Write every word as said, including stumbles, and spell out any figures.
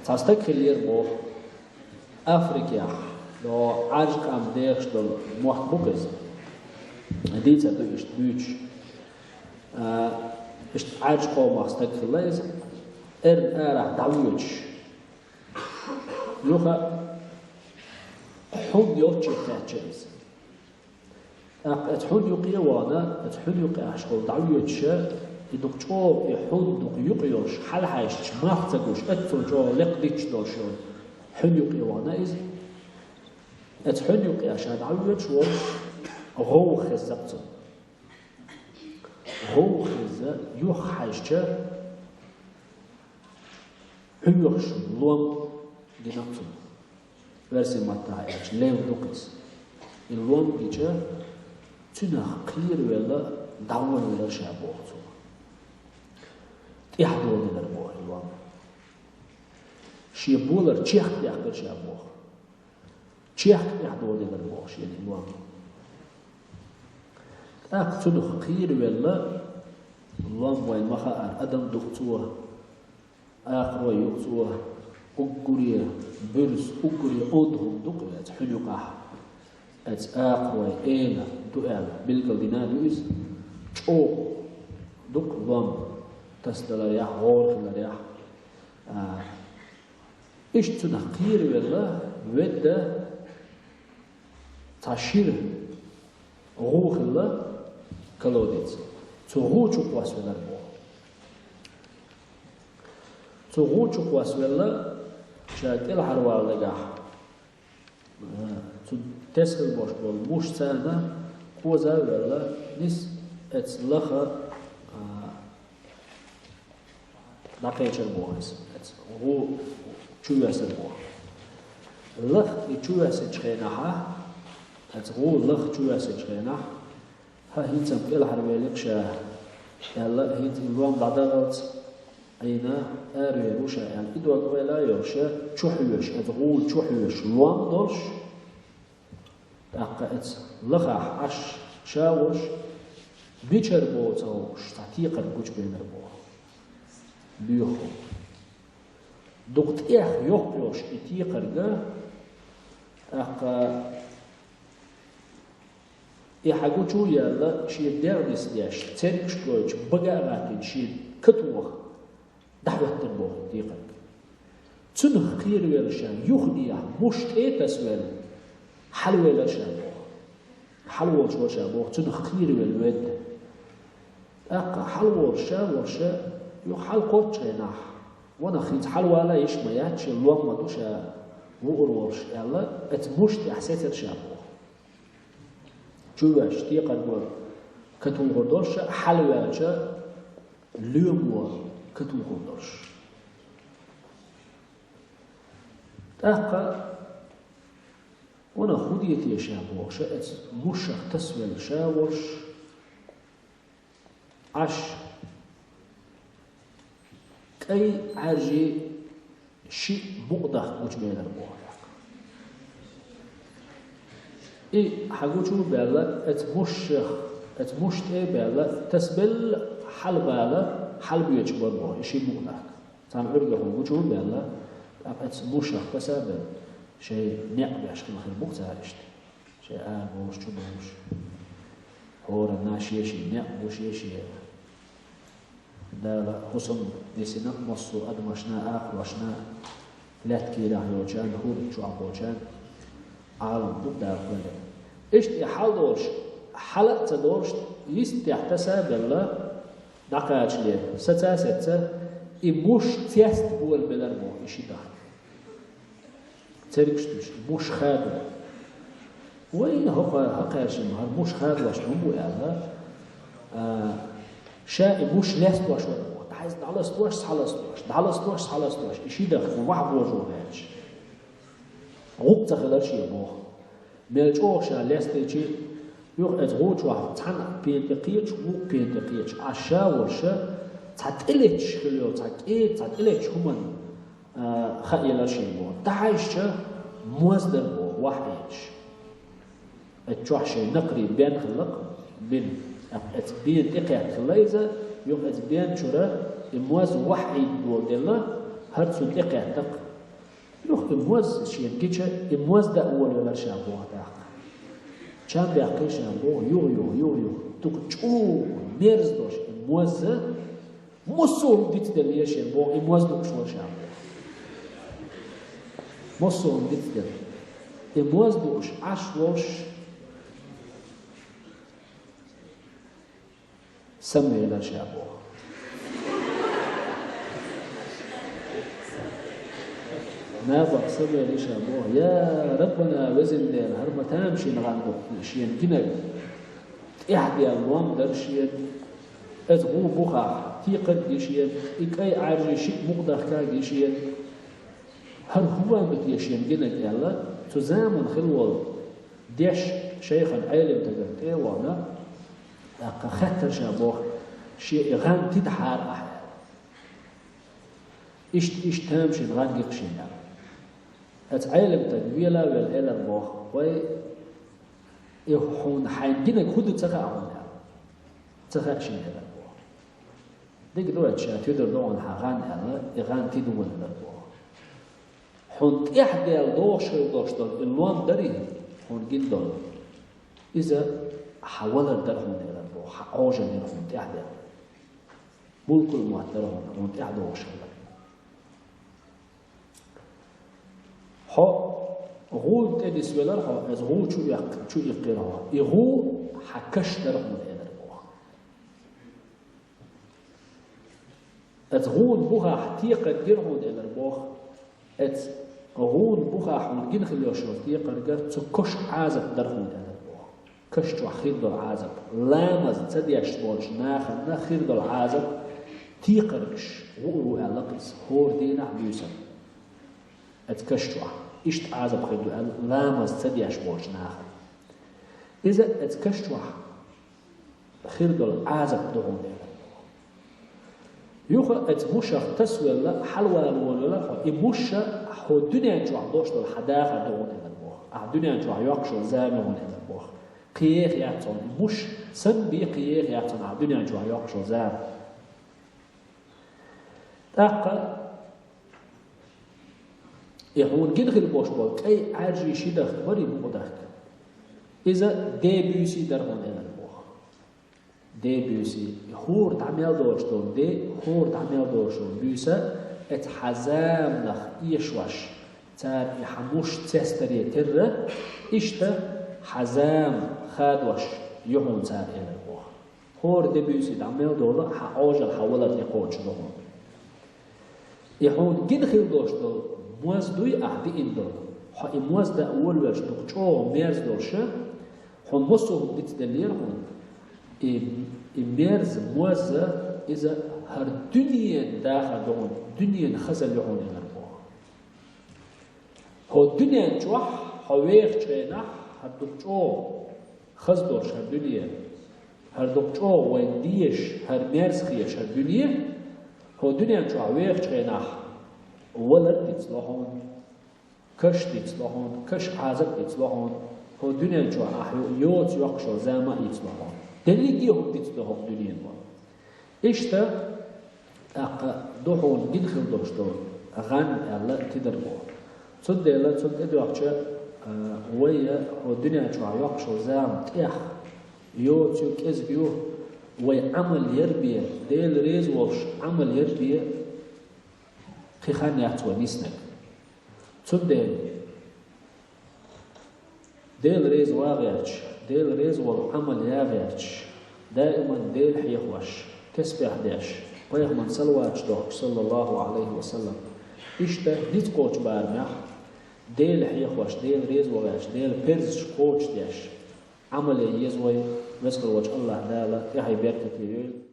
Цхьа стаг хиллера боху Африкехь, но Ӏаьржа къам дехаш долу мотт бу-кх иза. Дийца ду иштта буьйцуш. А, иштта Ӏаьржа къомах стаг хилла иза, эрна арахь дӀавоьдуш. Юха хьун йолчче кхаьчна иза. ТӀаккха оцу хьун юкъе а вахана, оцу хьун юкъехь школа дӀавоьдуша, и дукха чӀогӀа, и хьун дукха юкъа йолуш, хьалахьаьжча, малх ца гуш, оццул чӀогӀа лекха дитташ долуш йолу хьун юкъе вахана иза. Оцу хьун юкъехь ша дӀавоьдуш волуш, гӀовгӀа хезна-кх цунна. ГӀовгӀа хезна, юххехьаьжча, хьоьхуш лом гина-кх цунна. Оьрсийн маттахь аьлча, лев ду-кх иза. И лом гича, цуьнах кхеравелла, дӀаволавелира ша боху цо. ТӀаьхьа долавелира боху и лом. Шен болар чехка даьккхира ша боху. Чехка тӀаьхьа долавелира боху шена и лом. ТӀаккха цунах кхеравелла, лом вайна ма хаара, адам ду-кх цо, акхарой ю-кх цо, уггаре буьрса, уггаре онда хӀума ду-кх оцу хьуьн юкъахь. Оцу акхарой эла ду аьлла, билгалдина а ду иза. ЧӀогӀа ду-кх лом, тасадаларехь, гӀора хиларехь. А, иштта цунах кхеравелла, ведда, цхьа шира гӀу хилла, колодец. Цу гӀу чу кхоссавелира боху. Цу гӀу чу кхоссавелла, ша кӀелхьарвала дагахь, цу тесна болуш болу муш царна кхоза а ваьлла, нис оцу лаха, а, дӀакхечира боху иза, оцу гӀу чувоьссира боху. Лах и чувоьссинчу хенахь, оцу гӀу лах чувоьссинчу хенахь, хӀан, хӀинца-м кӀелхьарвели-кх ша, аьлла, хӀинца и лом дӀадахалц Ӏийна аравер ву ша аьлла, и дог ойла а йолуш, чухьоьжуш, оцу гӀу чухьоьжуш лом долуш, тӀаккха оцу лахахь Ӏаш ша волуш, бичара боху ца хууш, цхьа текхарг гучубелира боху. Боьха. Дукха тӀех йоккха йолуш и текхарг, тӀаккха и хьагучу а яьлла, шен дегӀ нисдеш, цергаш гойтуш, бага а гӀаттийна, шен катоха дӀахӀоьттина боху текхарг. Цунах кхеравелла ша, юханехьа муш тӀе а тасавелла, хьалавелира ша боху. Хьалаволуш вара ша боху, цунах кхеравелла ведда. ТӀаккха хьалаволуш ша волуш, юха хьалакхоччу хенахь, ванах хӀинца хьалавала йиш ма яц, шен лом ма ду ша вуур волуш аьлла, оцу муш тӀехь сецира ша боху. Чувоьжча текхарго катухур долуш, хьалаваьлча лоьмо катухур долуш. ТӀаккха ванах хӀун де те ша бохуш, оцу мушах тасавелла ша волуш, Ӏаш, кӀай Ӏаьржий шиъ мукъадахка гучубелира боху. И хьагучу а баьлла, оцу мушах, оцу муш тӀе а баьлла, тасабелла хьалабала, хьалабоьдуш бара боху, и шиъ мукъадахка. Царна Ӏуьргахула гучу а баьлла, тӀаккха оцу мушах таса а белла, шайн некъ беш хилла хир бу-кх цара иштта. Шайн ара болуш, чу болуш. ХӀоранна шен-шен некъ бу, шен-шен. Дала хӀусам нисина массо а адамашна, акхарошна, лаьтта кийрахь йолчарна, хӀума чохь болчарна, Ӏалам ду Дала кхоьллина. Иштта и хьал долуш, хьала а ца долуш, йистехь таса а белла, дӀакхачале, саца а сецна, и муш цеста болабелира боху, и ши дахка. Цергаш туьйсуш, муш хадо. Вай, хӀокхо, хӀокхаьршимма, хӀара муш хадош хӀун бу аьлла, а, ша и муш лестош вара боху. ДӀа иза дӀаластош, схьаластош, дӀаластош, схьаластош, и ши дахка вахьа божо гӀерташ. ГӀуллакх ца хилира шен боху. Мел чӀогӀа ша лестийча, юха оцу гӀу чохь цхьана пена тӀе кхеча, вукху пена тӀе кхеча, Ӏаш ша волуш, цхьа тӀелетташ хилла йолу, цхьа кӀеда, цхьа тӀелетташ хӀуманна, а, хаийлира шена боху. ДӀахьаьжча, моз дара боху, вахьа Ӏийдаш. Оцу чохь шайн накхарий бен хилла-кх, бин. Оцу бена тӀекхетта хилла иза, юха оцу бен чуьра и моз вахьа Ӏийдина доладелла, хӀара цунна тӀекхетта-кх. Юха и моз шена гича, и моз даа волавелар ша боху тӀаккха. Чам баьккхира ша боху, юха, юха, юха, юха. Дукха чӀогӀа мерза долуш и моз массо а хӀума дицделлера шена боху, и моз дууш вара ша боху. Массо а хӀума дицделла. И моз дууш Ӏаш волуш самавелира ша боху. Набахти самавелира ша боху: «Я Раббана, везан Дела, хӀара ма тамашийна гӀан ду шена гинарг. ТӀаьхьадаьлла лом дара шена. Иза гӀу бухахь текхарг а гина шена, и кӀай Ӏаьржий шиъ мукъадахка а гина шена. ХӀара хӀун ду те шена гинарг?» — аьлла, цу заманахь хилла волу деш шайхана, Ӏелим стагана тӀе а вахана, тӀаккха хаьттира ша боху: «Шен и гӀан тидахьара ахьа?» — аьлла. «Иштта, иштта тамашийна гӀан гира шена», — аьлла. Оцу Ӏелим стага вела а велла элира боху: «Вай, и хьуна хьайна гинарг хӀун ду ца хаьа хьуна?» — аьлла. «Ца хаьа шена», — элира боху. «Дика ду, ша туьдур ду хьуна хьан гӀан», — аьлла, и гӀан тида волавелира боху. «Хьуна тӀаьхьадаьлла догӀуш хир долуш долу и лом дарий хьуна гина долу? Иза хьан валар дара хьуна», — элира боху, — «хьан Ӏожалла дара хьуна тӀаьхьадаьлла. Мулкул мовт дара хьуна, хьуна тӀаьхьадогӀуш хилар. Хьо гӀу тӀе нисвелира хьо, иза гӀу чу эккх-, чу иккхира хьо. И гӀу хьан каш дара хьуна», — элира боху. «Оцу гӀуна бухахь текхарг гира хьуна», — элира боху. «Оцу гӀуна бухахь хьуна гина хила йолуш йолу текхарг цу кошан Ӏазап дара хьуна», — элира боху. Каш чохь хир долу Ӏазап. Ламаз ца деш болчу нахана хир долу Ӏазап, текхаргаш гӀур ву аьлла иза, хӀора дийнахь а, буьйсанна. Оцу каш чохь иштта Ӏазап хир ду аьлла, ламаз ца деш болчу нахана. Иза оцу каш чохь хир долу Ӏазап ду хьуна. Юха оцу мушах тасавелла, хьалавала волавелла хьо, и муш хьо дуьнен чохь долуш долу хьан дахар ду хьуна», — элира боху. «Ахьа дуьнен чохь йоккхуш йолу зама ю хьуна», — элира боху. «Кхин еха яц хьуна и муш, санна бен кхин еха яц хьуна ахьа дуьнен чохь йоккхуш йолу зама». ТӀаккха и хьуна гина хила болуш болу кӀай Ӏаьржий ши дахка барий, мукъа дахка? Иза де, буьйсий дара хьуна, элира боху. Де, буьйсий, и хӀора дӀа мел долуш долу де, хӀора дӀа мел долуш долу буьйса, оцу хьан заманах эшош, цара и хьан муш цецдаре терра, иштта хьан зама хадош ю хьуна цара, элира боху. ХӀора де, буьйсий дӀа мел долу, хьан Ӏожалла, хьан валар тӀекхочуш ду хьуна. И хьуна гина хила долуш долу моз дуй ахь диъна долу. Хьо и моз даа волавелча дукха чӀогӀа мерза долуша, хьуна массо а хӀума дицделлера хьуна. И, и мерза моз, иза хӀара дуьненан дахар ду хьуна, дуьненан хазалла ю хьуна, элира боху. ХӀо дуьнен чохь хьо вехачу хенахь, хӀара дукха чӀогӀа хаза долуш хӀара дуьне, хӀара дукха чӀогӀа вайна дезаш, хӀара мерза хеташ хӀара дуьне, хӀо дуьнен чохь вехачу хенахь валар дицло хьуна, каш дицло хьуна, каш Ӏазап дицло хьуна, хӀо дуьнен чохь ахь йо-, йоцу йоккхуш йолу зама а йицло хьуна. Дерриге а хӀума дицдо хӀокху дуьненан ван. Иштта, тӀаккха ду хьуна гина хила долуш долу гӀан аьлла тидар боху. Цундела цунна тӀедоьгӀча, а, вай хӀо дуьнен чохь йоккхуш йолу зама тӀех йоцу ю, кӀезиг ю, вай Ӏамал яр бен, Дела реза волуш Ӏамал яр бен, кхин хан яц вай ниснарг. Цундела Дела реза ван гӀерташ, Дела реза волу Ӏамал ян гӀерташ, даиман Дела хьехош, тесбехь деш, пайхамарна салаваташ дохкуш, саллаллаху Ӏалайхи ва саллам. Иштта ницкъ кхочу барамехь, Дела хьехош, Дела реза ван гӀерташ, Делан парзаш кхочушдеш, Ӏамал ян еза вай, веза хир волчу АллахӀ Дала тӀаьхье беркате йойла.